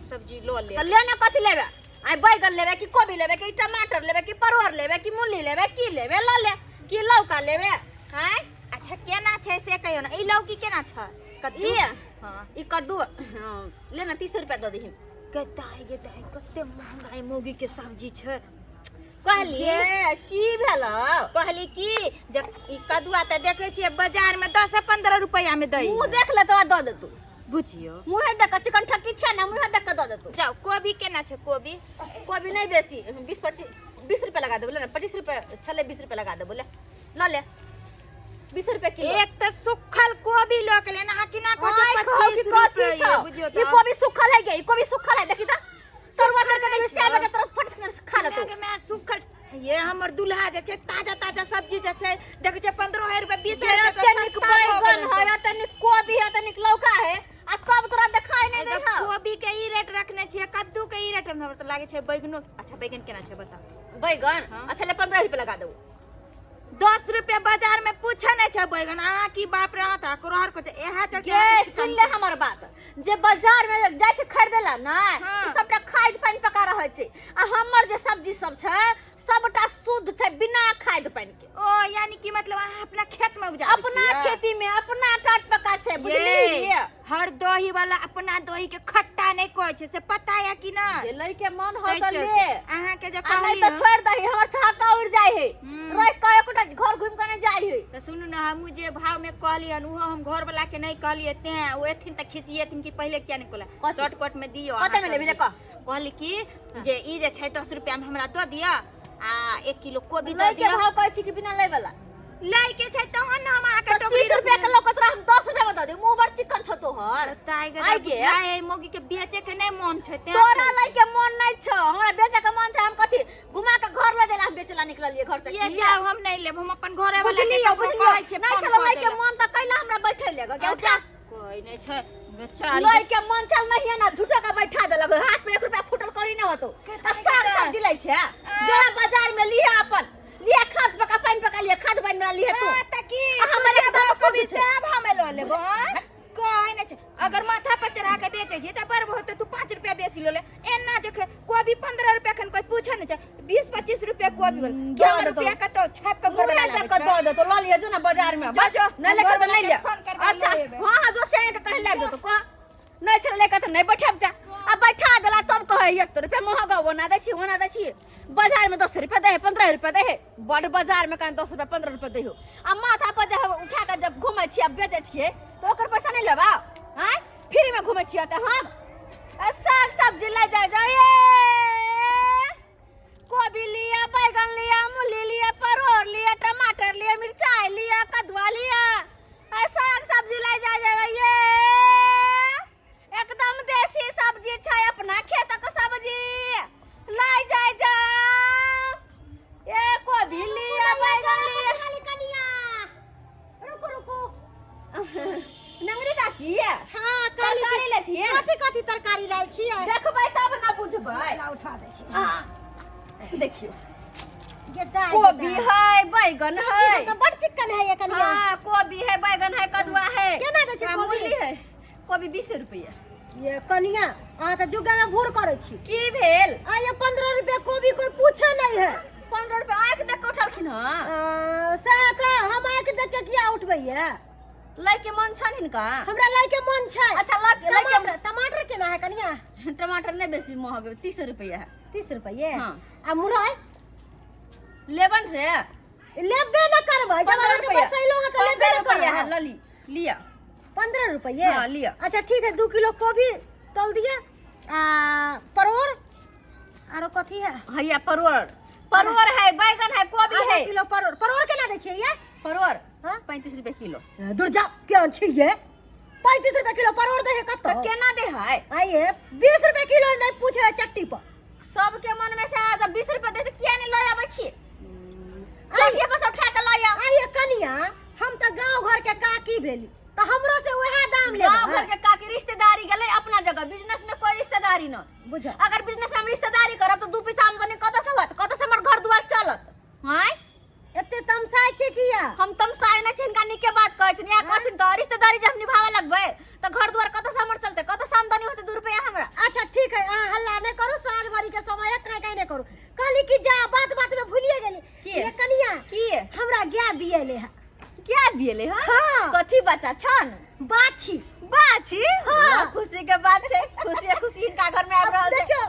सब्जी लऽ लेब। तऽ ले ने, कथी लेबे आइ? बैगन लेबे कि कोबी लेबे कि टमाटर लेबे कि परोड़ लेबे कि मूली लेबे, की लेबे लऽ ले, कि लौका लेबे आँय? अच्छा, केना छै से कहियौ ने, ई लौकी केना छै, कद्दू? ई? हाँ। ई कद्दू, हाँ, ले ने, 30 रुपया दऽ दही। गे दाइ, गे दाइ, कते महंगाई मौगी के सब्जी छै। कहली ये की भेल? कहली कि जब ई कदुआ तऽ देखै छियै बाजार में 10 से 15 रुपया में दै। मुँह देख ले तो दऽ देतू। बुझियौ। मुँहे देख कऽ, चिकन ठक्की छै ने, मुँहे देख कऽ दऽ देतू। जाउ, कोबी केना छै कोबी? कोबी नहि बेसी, 20 25, 20 रुपया लगा देबो। ले ने, 25 रुपया छलै, 20 रुपया लगा देबो। ले लऽ ले, 20 रुपया किलो। एक तऽ सुखल कोबी लऽ के लेना, अहाँ केना कहै आँय छै कहू कि 25 कथी रुपये? छौ? बुझियौ ई तऽ कोबी सुखल है गे, ई कोबी सुखल है, देखी तऽ तरुआ तर के देबी से बेटा तोरा फट से खा लेतौ। के मैं सुखल, ये हमर दूल्हा जे छै ताजा ताजा सब्जी जे छै देखै छै 15 रुपया 20 ये रुपया। एते नीक बैगन है, एते नीक कोबी है, एते नीक लौका है आ तब तोरा देखाई नहीं दे है। कोबी के ई रेट रखने छियै, कद्दू के ई रेट, हमरा तऽ लागै छै बैगनो। अच्छा, बैगन केना छै बताउ? बैगन? हाँ। अच्छा ले, 15 रुपया लगा देबो। 10 रुपया बाजार में पूछे नहीं छै बैगन, अहाँ की बाप रे, अहाँ तऽ अकरोहर को छै इएह चलते ये अहाँके सुन छिकान ले हमर बात, जे बाजार में जाइ छै खरीदे ला ने, हाँ। ओ सबटा खाद पानि पका रहल छै आ हमर जे सब्जी सब छै सबटा शुद्ध छै, बिना खाद पानि के। ओ यानी कि मतलब अहाँ अपना खेत में उपजाबै अपना छियै? खेती में अपना टाट पका छै, बुझलियै? ये, हर दही वाला अपना दही के खट्टा नहीं कहै छै से पता या कि ना? जे लै के मन हो ताहि तऽ चलते ले अहाँके जे आ नहीं कहली तऽ हँ, छोड़ दही, हमर छक्का उड़ जाइ है, रहि के एकोटा घर घुमि के नहीं जाइ है। तऽ सुनू ने, हमहूँ जे भाव में कहलियै हन उहो हम घर वाला के नहीं कहलियै, तें ओ एथिन तऽ खिसियेथिन कि पहिले किया नहीं कहला। कथी? शॉर्टकट में दियौ। कते अहाँ में लेबही? सब्जी। ले कह। कहली कि जे ई जे छै 10 रुपया में हमरा दऽ दिअ आ 1 किलो कोबी लै दऽ के दिअ। भाव कहै छी कि बिना लै वाला? लै के छै तहन ने हम अहाँके तऽ टोकरी 30 रुपया के लौका तोरा हम 10 रुपया में दऽ देब, मुँह बड़ चिकन छौ तोहर। ताइ गे। आइ गे। बुझाइ मौगी के बेचे के नहीं मन छै तें तोरा से। लै के मन नहीं छौ, हमरा बेचे के मन छै। हम कथी घुमा के घर लऽ जाय ला हम बेचे ला निकललियै घर से ये की? जाओ, हम नहीं लेब, हम अपन घरे वाला के बुझलियौ? ककरो बुझलियौ? कहै छियै नहीं फोन छलै कऽ लै के दै ला। मन तऽ कैला हमरा बैठे ले गे? अच्छा, कोई नहीं छै बेचारी। लै के मन छल नहीं है ना, झूठो के बैठा देलक, हाथ में 1 रुपया फूटल करी नहीं होतो आ साग सब्जी लै छै जरा बाजार में लिहे, अपन लिहे, खाद पका पानि पका लिहे, खाद पानि में लिहे तू। हाँ, तऽ की आ हमर तू जे एकदम भाव शुद्ध कहबी छै। से भाव में लऽ लेबो, हाँ? कहै नहि छै, अगर माथा पर चढ़ा के बेचै छी तऽ बड़ बहुत तू 5 रुपया बेसी लऽ ले। एना जे कोबी 15 रुपया खन कोई पूछे नहि छै, 20 25 रुपया कोबी बोल दऽ कि हमर देतौ। रुपया कतौ छापि कऽ घर मुँहे वाला देख कऽ दऽ देतौ, लऽ लिहे जो ना बाजार में। जो, जो, नहीं लेके घर तऽ नहीं वाला ले। के फोन करके अच्छा। लऽ एबै। हाँ हाँ, जो से के कहीं ले जेतौ कह, नहीं छलै लेके तऽ नहीं बैठब जा आ बैठा देला तब कहै 1 रुपया महग ओना दै छी, ओना दै छी। बाजार में 10 रुपया दै है, 15 रुपया दै है, बड़ बाजार में कहीं 10 रुपया 15 रुपया दै हो आ माथा पर जे हम उठा के जब घूमै छियै आ बेचै छियै तऽ ओकर पैसा नहीं लेबा आँय? फ्री में घूमै छियै तऽ हम आ साग सब्जी ले जाय जाय, कोबी लिया, बैगन लिया, मूली लिया, परोड़ लिया, टमाटर लिया, मिरचाई लिया, कदुआ लिया आ साग सब्जी ले जाय जाय। ये एकदम देसी सब्जी छै, अपना खेतक सब्जी, लै जाय जाओ। ए कोबी लिया, बैगन लिया। खाली कनिया, रुकू रुकू। नंगरी काकी। हाँ, कहली। तरकारी लेथिए? कथी कथी तरकारी लायल छियै? देखबै तब ना बुझबै। ला, उठा दै छी। आ, देखियौ। गे दाइ, गे कोबी दाइ। है, बैगन सब्जी है। सब तऽ बड़ चिक्कन है ये कनिया। हाँ, कोबी है, बैगन है, कदुआ है। केना दै छै आ, कोबी? मूली है। कोबी 20 रुपया। ये कनिया, अहाँ तऽ जुगा में भूर करै छी। की भेल? आ ये 15 रुपया कोबी कोई पूछे नहीं है। 15 रुपया आँखि देख के उठलखिन हँ। सएह तऽ हम आँखि देख के किया उठबैया? लै के मन छनि हिनका? हमरा लै के मन छै। अच्छा, लै के टमाटर, टमाटर केना है कनिया? टमाटर नहीं बेसी महग, 30 रुपया है। 30 रुपये? हाँ। आ मुरई? लेबन से? लेबे न करबै जब 15 अहाँके रुपया। बसैलो हँ तऽ लेबे 15 न रुपया है, करबै। लऽ ली, लिअ। 15 रुपये? हाँ, लिअ। अच्छा ठीक है, 2 किलो कोबी तौल दिअ आ परोड़ आरो कथी है? हैया परोड़, परोड़ है, बैगन है, कोबी आधा है। किलो परोड़। परोड़ केना दै छियै ये? परोड़? हाँ? 35 रुपये किलो। दूर जा, केहन छी ये, 35 रुपये किलो परोड़ दै है तऽ कतौ? केना दे है? आइए 20 रुपये किलो नहीं पूछे है चट्टी पर। सबके मन में से आ 20 रुपये दे तऽ किया नहीं लऽ आबै छी? चौकिए पर से उठा के लऽ आउ। आइए कनिया, हम तऽ गाँव घर के काकी भेली तऽ हमरो से वएह दाम गाँव लेबै। घर के काकी रिश्तेदारी गेलै अपना जगह, बिजनेस में कोई रिश्तेदारी न। बुझ, अगर बिजनेस में हम रिश्तेदारी करब तऽ 2 पैसा आमदनी कतऽ से होत, कतऽ से हमर घर दुआर चलत आँय? एते तमसाइ छै किया? हम तमसाइ नहि छी, हिनका नीके बात कहै छियनि। इएह कहथिन तऽ रिश्तेदारी जे हम निभाबऽ लगबै तऽ घर दुआर कतऽ से हमर चलतै, कतऽ से आमदनी होतै 2 रुपया हमरा? अच्छा ठीक है। करू। कहली कि जा बात बात में भूलिए गेली। की? ये कनिया की हमरा गाय बियले है। क्या बियले? हाँ हाँ। कथी बच्चा छन? बाछी। बाछी? हाँ। खुशी के बात छै, खुशी खुशी हिनका घर में आबि रहल छै। देखियौ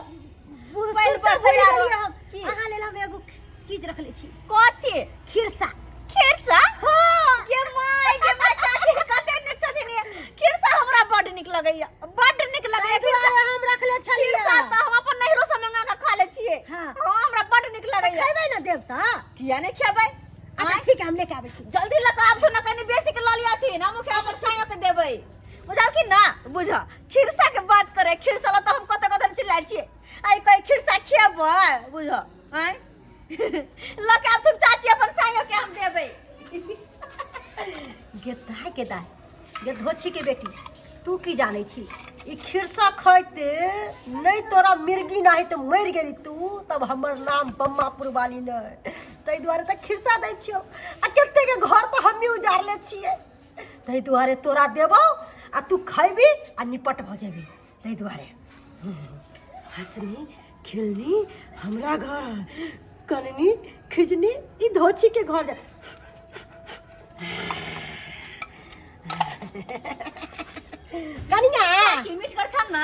पहिल सुनते बार भूलि तैयार गेलियै हो। हम। की? अहाँ लेल हम एगो चीज रखले छी। कथी? खिरसा। खिरसा? हाँ। गे my, गे my, चाची कते नीक छथिन ये। खिरसा हमरा बड नीक लगैया, बड नीक लगैया ताहि खिरसा। दुआरे हम रखले छलियै। खिरसा तऽ हम अपन नैहरो से मंगा के खा ले छियै। हाँ। हाँ, हमरा बड नीक लगैया। खेबै ने देब तऽ? किया नहि खेबै? अच्छा ठीक है, हम लेके आबै छी। जल्दी लऽ कऽ आबथु ने, कनि बेसी के लऽ लियथिन, हम अपन साइयो के देबै, बुझलखिन ना? बुझ खिरसा के बात करे, खिरसा लऽ तऽ हम कतऽ कतऽ चिल्लाइ छियै, आइ कहै खिरसा खेबै, बुझ आँय लऽ के आबथुन चाची, अपन साइयो के हम देबै। गे दाय, गे दाय, गे धोछी के बेटी, तू की जानै छी ई खिरसा खैते नहि तोरा मिर्गी नाही तऽ मरि गेली तू, तब हमर नाम बम्मापुर वाली नहि। ताहि दुआरे तऽ खिरसा दै छियौ, आ कते के घर तऽ हमही उजारले छियै, ताहि दुआरे तोरा देबौ आ तू खैबी आ निपट भऽ जेबी। ताहि दुआरे हंसनी खिलनी हमरा घर, कननी खिजनी ई धोछी के घर जा। कनिया की मीठ कर छन ना?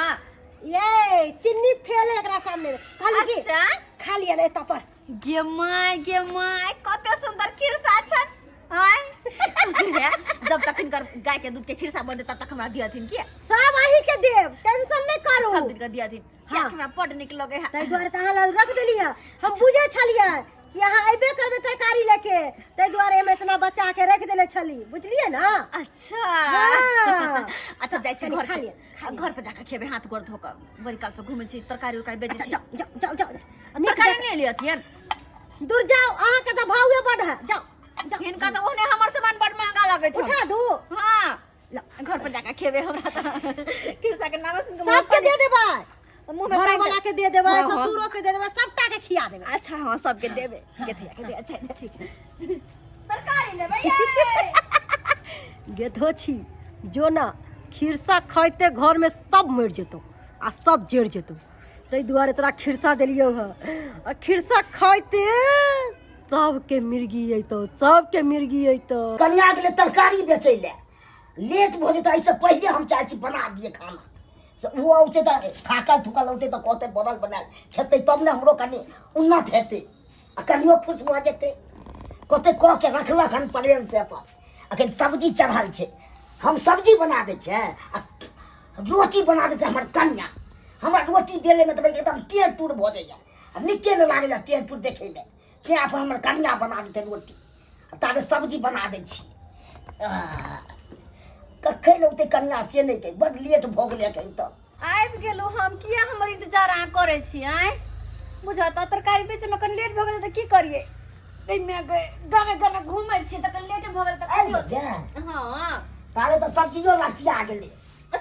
ये चिन्नी फेल है एकरा सामने में। खाली की? अच्छा। खा लिया ने एतऽ पर। गे my, गे my, कते सुंदर खिरसा छन। आय जब तक हिनकर गाय के दूध के खिरसा बनतै तब तक हमरा दियथिन की? सब अहीं के देब, टेंशन नहीं करू। सब दिन के दियथिन। हाँ। हमरा बड नीक लगे है। ताहि दुआरे तऽ अहाँ लग रख देली है। हम बुझे छलियै कि अहाँ अयबे करबै तरकारी लेके, ताहि दुआरे हम इतना बचा के रख देने छली, बुझलियै ना? अच्छा। हाँ। अच्छा जाइ छी कनि घर खा पे। लिअ, खा लिअ। घर पे जाके खेबै, हाथ गोर धो कऽ, बड़ी काल से घूमै छी, तरकारी उरकारी बेचै अच्छा छी। जाओ जाओ जाओ जाओ, नीक तरकारी जकाँ- नहि लियथिन। दूर जाओ, अहाँके तऽ भावे बड है, जाओ जाओ। हिनका तऽ ओहने हमर सामान बड महंगा लगै छै। उठा दू। हाँ, घर पर जाके खेबै। हमरा तऽ खिरसा के नामे सुन के सबके दे देबै, मुँह में घर पानि वाला के दे देबै, हाँ, हाँ। ससुरो के दे देबै, सबटा के खिया देबै। अच्छा हाँ, सबके देबै, गेथिया के दे। अच्छा ठीक, तरकारी लेबै ये। गेधो छी जो ना, खिरसा खाइते घर में सब मरि जेतौ आ सब जरि जेतौ, ताहि दुआरे तोरा खिरसा देलियौ हँ, आ खिरसा खाइते सबके मिर्गी अयतौ, सबके मिर्गी अयतौ। कनिया गेलै तरकारी बेचै लए, लेट भऽ जेतै, एहिसँ पहिले हम चाहै छी बना दियै खाना, से ओ औतै तऽ थाकल थुकल औतै तऽ कहतै बनल बनायल खेतै, तब ने हमरो कनि उन्नत हेतै आ कनियो खुश भऽ जेतै, कहतै कऽ के रखलक हन प्रेमसँ अपन। अखन सब्जी चढ़ल छै, हम सब्जी बना दै छियै आ रोटी बना देतै हमर कनिया। हमरा रोटी बेलैमे तऽ एकदम टेढ़ टूर भऽ जाइए आ नीके नहि लागैए टेढ़ टूर देखैमे, तेँ अपन हमर कनिया बना देतै रोटी, आ ताबे सब्जी बना दै छी। कखन औतै कनिया से नहि कहै, बड लेट भऽ गेलै एखन तक। आबि गेलहुँ हम, किया हमर इंतजार अहाँ करै छी? आँय बुझऽ तऽ तरकारी बेचैमे कनि लेट भऽ गेलै तऽ की करियै, ताहिमे गामे गामे घूमै छियै तऽ कनि लेट भऽ गेलै तऽ आबि गेलै? हाँ। ताबे तऽ सब्जियो लचिया गेलै।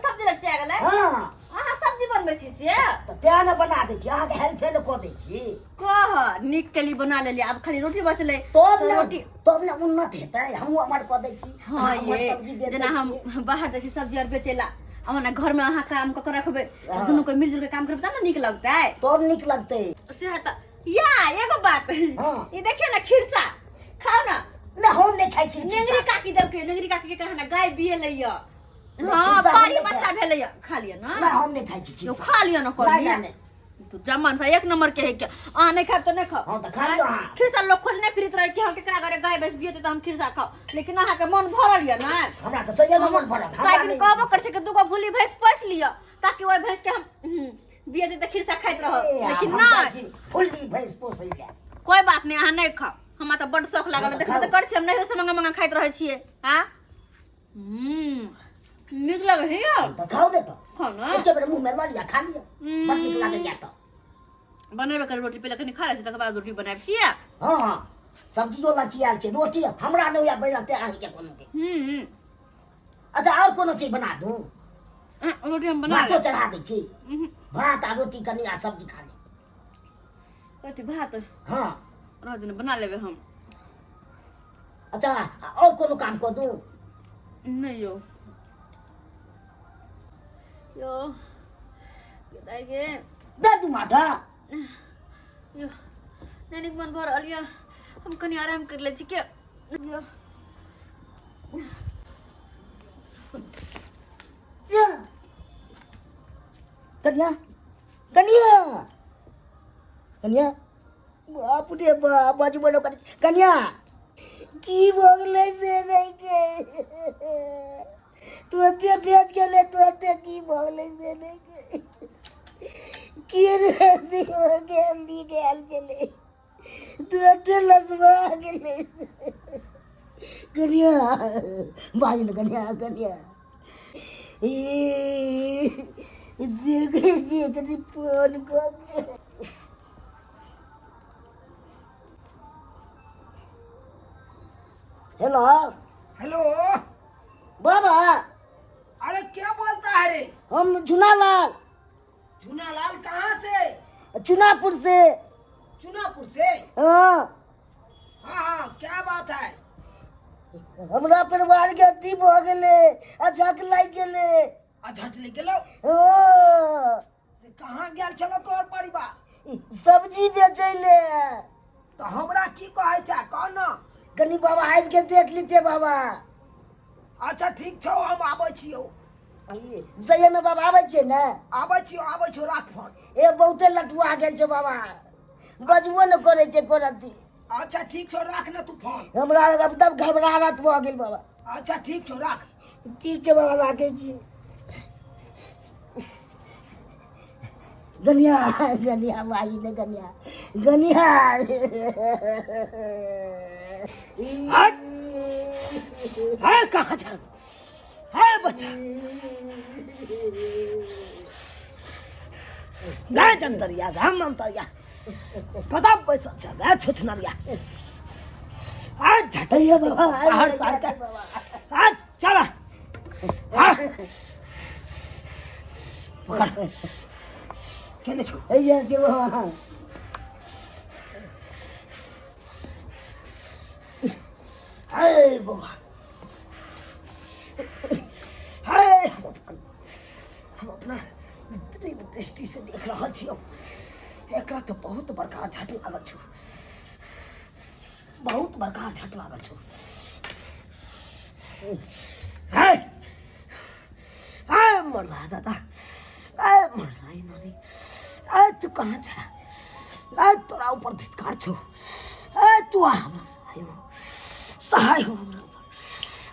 सब्जी लचिया गेलै? हाँ। अहाँ सब्जी बनबै छी से? तऽ तेँ ने बना दै छी, अहाँके हेल्पे ने कऽ दै छी। कह नीक केली बना लेलियै, आब खाली रोटी बचलै। तब ने रोटी तब ने उन्नत हेतै, हमहूँ अमर कऽ दै छी। हाँ, अहाँ हमर ये सब्जी बेच जेना दै हम छियै। बाहर जाइ छी सब्जी आर बेचै ला, आ ओना घरमे अहाँ काम कऽ के रखबै, हाँ। दुनू कोइ मिलजुल के काम करबै तब ने नीक लगतै। तब नीक लगतै। से तऽ या एगो बात। हाँ। ई देखियौ ने खिरसा खाउ ने। नहि, हम नहि खाइ छी नेंगरी खिरसा। काकी देलकै, नेंगरी काकी के कहना गाय बियलै यऽ। नहि, हाँ, खिरसा हम पारी नहि बच्चा खाइ। भेलै यऽ, खा लिअ ने। नहि, हम नहि खाइ छी यौ, खिरसा। खा लिअ ने। नहि, कहलियै नहि, नहि। तू जमन से एक नंबर के है के, अहाँ नहीं खाब तो नहीं खाओ। हाँ, तऽ खा लिअ अहाँ। खिरसा लोग खोजने फिरत रहे कि हम केकरा घरे गाय भैंस बियते तऽ हम खिरसा खाओ, लेकिन अहाँ के मन भरल यऽ ने? हमरा तऽ सहिए मे मन भरल। हमरा काहे दिन नहि- कहबो करै छै कि दूगो भूली भैंस पोसि लिअ ताकि ओहि भैंस के हम बियते तऽ खिरसा खाइत रहब, ए, आब लेकिन हम नहि। जाइ छी फुल्ली भैंस पोसै लए। कोई बात नहीं, अहाँ नहीं खाओ, हमरा तऽ बड्ड शौक लागल। हाँ, तऽ देखबे तऽ खाउ। करै छी, हम नहीं से मंगा मंगा खाइत रहै छियै। हाँ, नीक लगै है यौ। तऽ खाउ ने तऽ। खाउ ने। एके बेर मुँह मे लऽ लिअ, खा लिअ, बड नीक लागैया तऽ। बनेबे कर रोटी, पहिले कनि खा लै छी तकर बाद रोटी बनायब, किया? हँ हँ, सब्जियो लचियाल छै, रोटी हमरा नहि होइया बनल तेँ अहीँके कोनो के। अच्छा, आओर कोनो चीज बना दू? रोटी हम बना भातो लेब। चढ़ा दै छी। भात आ रोटी कनि आ सब्जी खा ले। कथी भात? हँ। रह दिन, बना लेबै हम। अच्छा, आओर कोनो काम कऽ दू? नहि यौ, यौ दाइ गे। दे दू माथा। यो नहि नीक मन भऽ रहल यऽ, हम कनि आराम करि लै छी के। यो। जा कनिया, कनिया, कनिया, बाप रे बाप, बजबो न करी। कनिया, की भऽ गेलै से नहि के तुरन्ते बेच गेलै, तुरन्ते की भऽ गेलै से नहि के की रे गेल गेल छलै, तुरन्ते लसवा गेलै। कनिया, बाजू ने कनिया, कनिया, ई देखै छियै कनि फोन कऽ के। हेलो। हेलो। बाबा। अरे क्या बोलता है रे? हम झुनालाल। झुनालाल कहाँ से? चुनापुर से। चुनापुर से? हाँ। हाँ हाँ, क्या बात है? हमरा परिवार के अथी भऽ गेलै, आ झक लागि गेलै। आ झट लागि गेलौ? हाँ। कहाँ गेल छलौ तोहर परिवार? सब्जी बेचै ले। तऽ हमरा की कहै छै, कह न। कनि बाबा आबि के देख लीते बाबा। अच्छा ठीक छौ, हम आबै छियौ। सही में बाबा आबै छियै ने? आबै छियौ, आबै छियौ, राख फोन। ए बहुते लटुआ गेल छै बाबा, बजबो ने करै छै एको रत्ती। अच्छा ठीक छौ, राख ने तू फोन। हमरा एकदम घबराहट भऽ गेल बाबा। अच्छा ठीक छौ, राख। ठीक छै बाबा, राखै छी। गनिया, गनिया माई ने, गनिया, गनिया। हट! है कहाँ जा है बच्चा? गाय जंतरिया, गाय मंतरिया, कतऽ बैसल छ गाय छुछनरिया? आ झटैया बाबा, हर साल के। आ चल, आ पकड़, केने छौ? हैया छै बाबा। हे बाबा, हे, हम अपना दिव्य दृष्टि से देख रहल छियौ, एकरा तऽ बहुत बड़का झट लागल छौ, बहुत बड़का झट लागल छौ। हे हे मरला दादा, ए मरला ई नानी, ए तू कहाँ छ? ए तोरा ऊपर धिक्कार छौ। ए तू आ हमरा सहाय हो, सहाय हो हमरा ऊपर।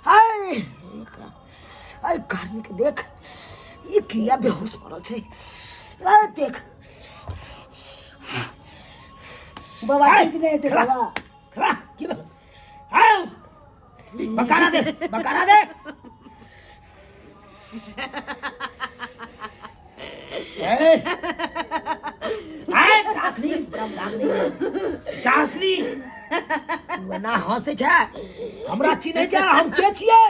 ए एकरा, ए कारनी के देख, ई किया बेहोश पड़ल छै? ए देख। बाबा ठीक नहि हेतै बाबा। खड़ा की भेल? आउ बकारा दे, बकारा दे। ए ए डाकनी, ब्रह्म डाकनी, चासनी, तू एना हंसै छै? हमरा चिन्है छै हम के छियै?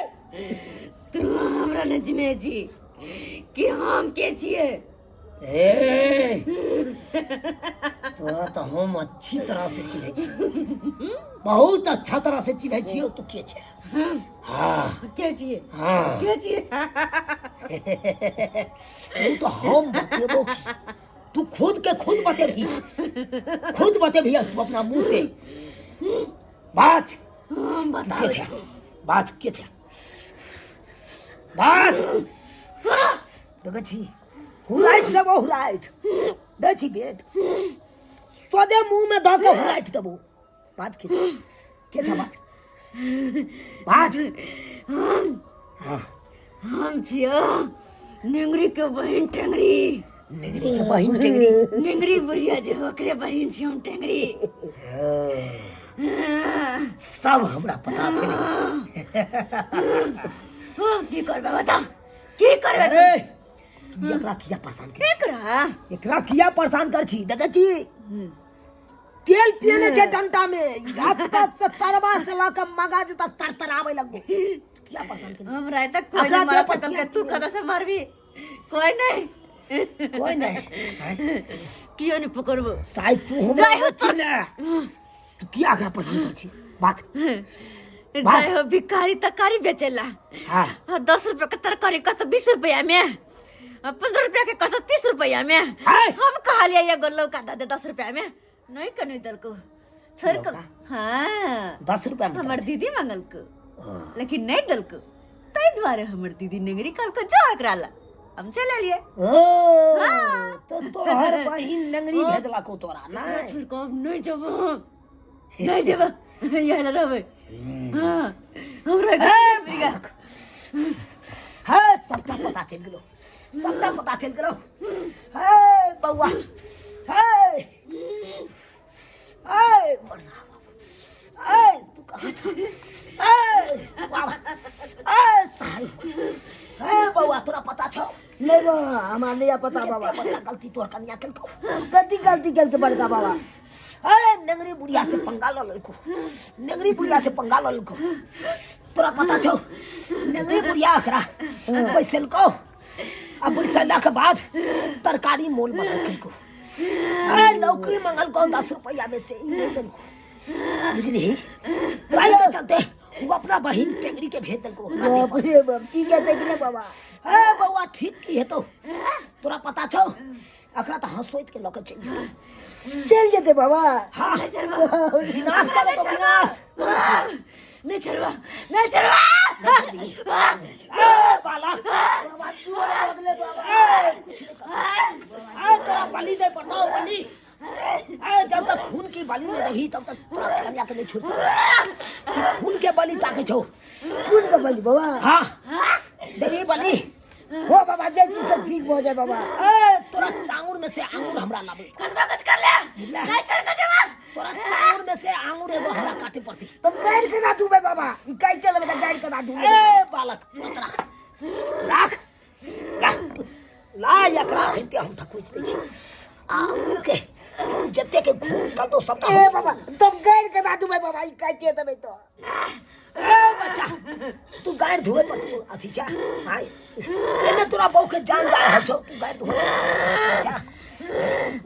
तू हमरा नहि चिन्है छी कि हम के छियै? ए तोरा तऽ हम अच्छी तरह से चिन्है छी, बहुत अच्छा तरह से चिन्है छियौ, तू के छै? हाँ। के छियै? हाँ। के छियै? उ तऽ हम बतेबो की, तू खुद के खुद बतेबही, खुद बतेबही तू अपना मुंह से बात। हम तू के बताबै छै? बात के छै? बात देखै छी, हुराइट देबो, हुराइट दै छी, बेट सोझे मुंह में दऽ के हुराइट देबो। बात के छै? के छै? बात, बात। हम छियौ निंगरी के बहिन टेंगरी। निगरी के बहिन टेंगरी? निंगरी बुढ़िया जे, ओकरे बहिन छी हम टेंगरी। सब हमरा पता छै। ओ, की करबै बता, की करबै तू? अरे तू एकरा किया परेशान कर? एकरा? एकरा किया परेशान कर छी? देखै छी, तेल पियने छै डंटा में, रात से तरबा से लऽ के मगज तक तरतराबै लगबो। किया परेशान कर? हमरा एतऽ कोई एकरा नहीं मार देह पर सकल किया? के तू कतऽ से मारबी? कोई नहीं। कोई नहीं। कियो नहीं पकड़बो। शायद तू हमरा जाय हो। नहि चिन्ह। तू किया एकरा परेशान कर छी? बात। जाय हो, भिखारी तरकारी बेचेला। हाँ। आ, 10 रुपया के तरकारी कत 20 रुपया में, आ, 15 रुपया के कत 30 रुपया में। है? हम कहलियै एगो लौका दऽ दे 10 रुपया में, नहीं कने देलको छोड़ के लौका? हाँ 10 रुपया में हमर दीदी मंगलको लेकिन नहीं देलको ताहि दुआरे हमर दीदी नेंगरी कहलको जा एकरा ला हम चलि एलियै ओ तो तोहर बहिन नंगरी भेजलको तोरा एकरा नहि छोड़ के हम नहीं जेबो नहीं जेबो यहाँ ला रहबै हाँ हमरा ए, बालक। हे सबटा पता चलि गेलो सबटा पता चलि गेलो हे बौआ हे ए बड़ा ए तू कहाँ छौ ए बाबा ए साहब ए बौआ तोरा पता छौ नहीं बाबा हमार नहीं पता बाबा कते बड़का गलती तोहर कनिया केलकौ कथी गलती केलकै बड़का बाबा ए नेंगरी बुढ़िया से पंगा ल लेलको नेंगरी बुढ़िया से पंगा ल लेलको तोरा पता छौ नेंगरी बुढ़िया एकरा बैसेलको आ बैसला के बाद तरकारी मोल मंगलको अरे लौकी मंगलको 10 रुपया में से ई नहीं देलको बुझली ताई के चलते वो अपना बहिन टेंगरी के भेज देलको बाप रे बाप ठीक है कि नहीं बाबा ए बौआ ठीक की हेतौ तोरा पता छौ एकरा तऽ हंसोइत के लऽ के चलि जेतौ चलि जेतै बाबा हाँ विनाश कर देतौ विनाश नहीं छोड़वा नहीं छोड़वा ए बालक बाबा जोर भऽ गेलै बाबा ए कुछ नहीं कर ए तोरा बलि दे पड़तौ बलि ए जब तक खून की बलि नहीं देबही तब तक तोरा कन्या के नहीं छोड़ सकत खून के बलि ताके छौ खून के बलि बाबा हाँ देबही बलि हो बाबा जे चीज सब ठीक भऽ जाय बाबा ए तोरा चांगुर में से आंगुर हमरा लाबे कतबा कत कर ले बुझला नहीं छोड़ के जेबा तोरा चांगुर में से आंगुर एगो हमरा काटे पड़ती तब गाड़ि केना धुबै बाबा ई काटि लेबै तऽ गाड़ि केना धुबै ए बालक तुरंत राख राख ला ला एकरा अखन हम थकुच दै छी आ के जते के खून निकलतो सबटा ए बाबा तब गाड़ि केना धुबै बाबा ई काटिए देबै तऽ ए बच्चा तू गाड़ि धोए पर तू अथी छा हाय एने तोरा बहू के जान जा रहल छौ तू गाड़ि धोए जा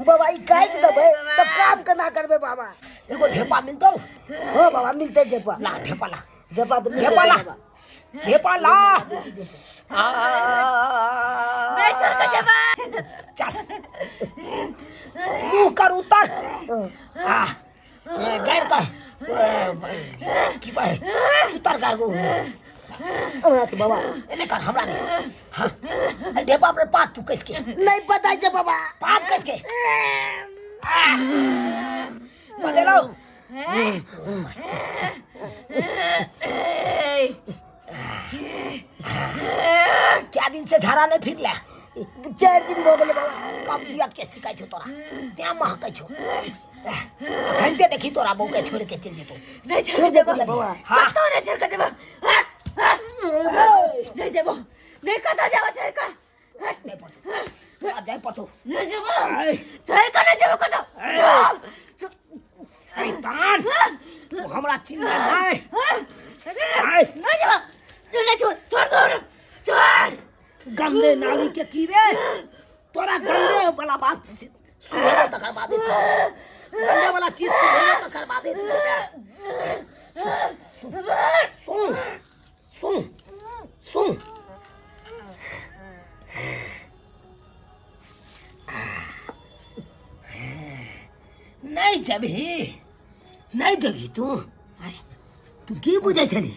बाबा ई काटि देबै तब काम केना करबै बाबा एगो ढेपा मिलतौ हाँ बाबा मिलतै ढेपा ला ढेपा ला ढेपा तऽ मिलतै ढेपा ला बाबा ढेपा ला आ नहीं छोड़ के जेबा चल मुंह कर उतर आ गैर कर की कहे उतर कर गो हमरा के बाबा एने कर हमरा नहीं हाँ ढेपा पर पात तू कस के नहीं पता छै बाबा पात कस के बदलो क्या दिन से झाड़ा नहीं फिर 4 दिन भऽ गेलै बाबा कब्जियत के शिकायत छौ तोरा तें महकै छौ घंटे देखी तोरा बहू के छोड़ के चलि जेतौ नहीं छोड़ छोड़ के जेबो देबै बाबा हाँ कतौ नहीं छोड़ के जेबो नहीं जेबो नहीं कतौ जेबो छोड़ के नहीं पड़तौ तोरा जाय पड़तौ नहीं जेबो छोड़ के नहीं जेबो कतौ शैतान तू हमरा चिन्ह नहीं नहीं जेबो नहीं छोड़ छोड़ दो छोड़ गंदे नाली के कीड़े तोरा गंदे वाला बात सुनेबो तकर बादे तू गंदे वाला चीज सुनेबो तकर बादे तू सुन सुन सुन नहीं जबही नहीं जबही तू तू की बुझै छली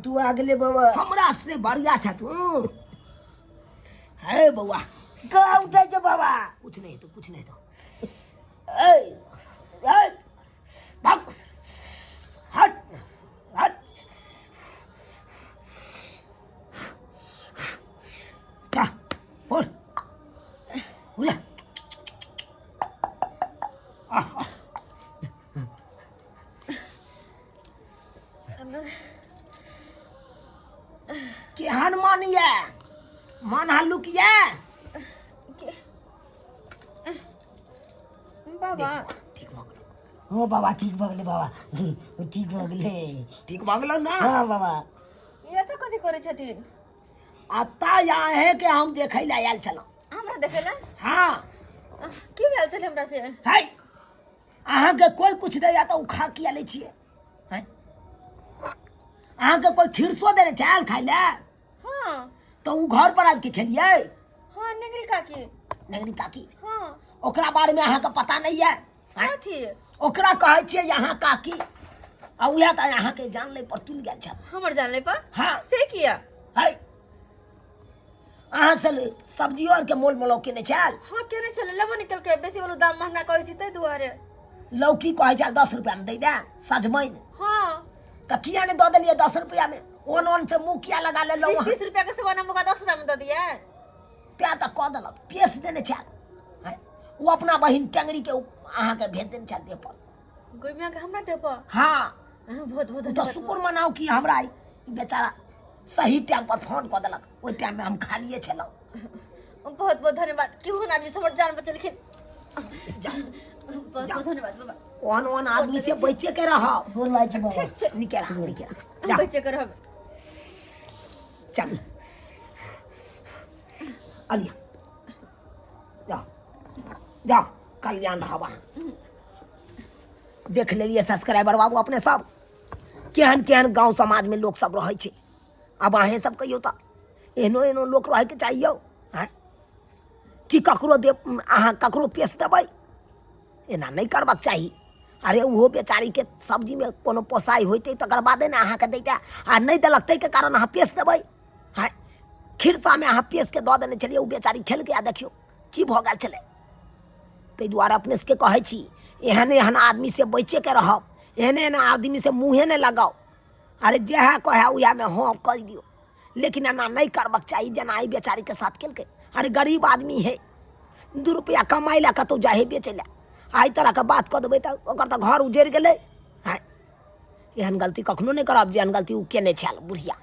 तू आ गेलै बाबा हमरा से बढ़िया छ तू हे बौआ कहाँ उठै छै बाबा कुछ नहीं तो कुछ नहीं तो ए ए भाग हट हट जा बोल बोला केहन मन ये मन हल्लुक ये बाबा ठीक भऽ गेलौ हो बाबा ठीक भऽ गेलै बाबा ठीक भऽ गेलै ठीक भऽ गेलौ ना हाँ बाबा ई तऽ कथी करै छथिन अतः यहाँ के हम देखै लए आयल छलहुँ हमरा देखै लए हाँ की भेल छलै हमरा से है अहाँके कोइ कुछ दैया तऽ ओ खा किया लै छियै हैं? अहाँके कोइ खीरसो देने छै आयल खाइ लए हाँ तऽ ओ घर पर आबि के खेलियै हाँ नेगरी काकी नगरी काकी हाँ ओकरा बारेमे अहाँके पता नहि यऽ कथी? ओकरा कहै छियै अहाँ काकी, आ उएह तऽ अहाँके जान लै पर तुलि गेल छल। हमर जान लै पर? हाँ। से किया? है, अहाँ से सब्जियो आरके मोल मोलौ केने छल? हाँ, केने छलै, लेबो निकल के बेसी वाला दाम महंगा कहै छी ताहि दुआरे। लौकी कहै छल 10 रुपया में दै दे सजमनि। हाँ। तऽ किया नहि दऽ देलियै 10 रुपया में? ओन ओन से मुँह किया लगा लेलहुँ अहाँ? 30 रुपया के सामान हम ओकरा 10 रुपया में दऽ दियै? तें तऽ कऽ देलक, पेश देने छल। हैं? ओ अपना बहिन टेंगरी के अहाँके भेज देने छल देह पर। गोमिया के हमरा देह पर? हाँ। अहाँ बहुत बहुत ओ तऽ धन्यवाद। शुक्र मनाउ कि हमरा ई बेचारा सही टाइम पर फोन कऽ देलक, ओहि टाइम में हम खालिए छलहुँ। बहुत बहुत धन्यवाद कि ओहन आदमी से हमर जान बचेलखिन। जाउ। बहुत बहुत धन्यवाद बाबा। ओहन ओहन आदमी से बचे के रहब। गोर लागै छी बाबा। ठीक छै। निके रह, निके रह। हम जा। बचे के रहब। चल अलिया, जाओ जाओ, कल्याण रहब अहाँ। देख लेलियै सब्सक्राइबर बाबू अपने सब, केहन केहन गाँव समाजमे लोक सब रहै छै। आब अहेँ सब कहियौ तऽ एहनो एहनो लोक रहैके चाही यौ? आँय, कि ककरो दे अहाँ ककरो पेश देबै? एना नहि करबाक चाही। अरे, ओहो बेचारीके सब्जीमे कोनो पोसाइ होइतै तकर बादे ने अहाँके दैतै, आ नहि देलक ताहिके कारण अहाँ पेश देबै? आँय, खिरसामे अहाँ पेशके दऽ देने छलियै, ओ बेचारी खेलकै आ देखियौ की भऽ गेल छलै। ताहि दुआरे अपने सबके कहै छी, एहन एहन आदमीसँ बचिके रहब, एहन एहन आदमीसँ मुँहे नहि लगाउ। अरे, जएह कहए उएहमे हँ कहि दियौ, लेकिन एना नहि करबाक चाही जेना एहि बेचारीके साथ केलकै। अरे, गरीब आदमी है, 2 रुपैआ कमाइ लए कतहु जाइ हइ बेचै लए, आ एहि तरहके बात कऽ देबै तऽ ओकर तऽ घर उजड़ि गेलै। आँय, एहन गलती कखनो नहि करब जेहन गलती ओ केने छल बुढ़िया।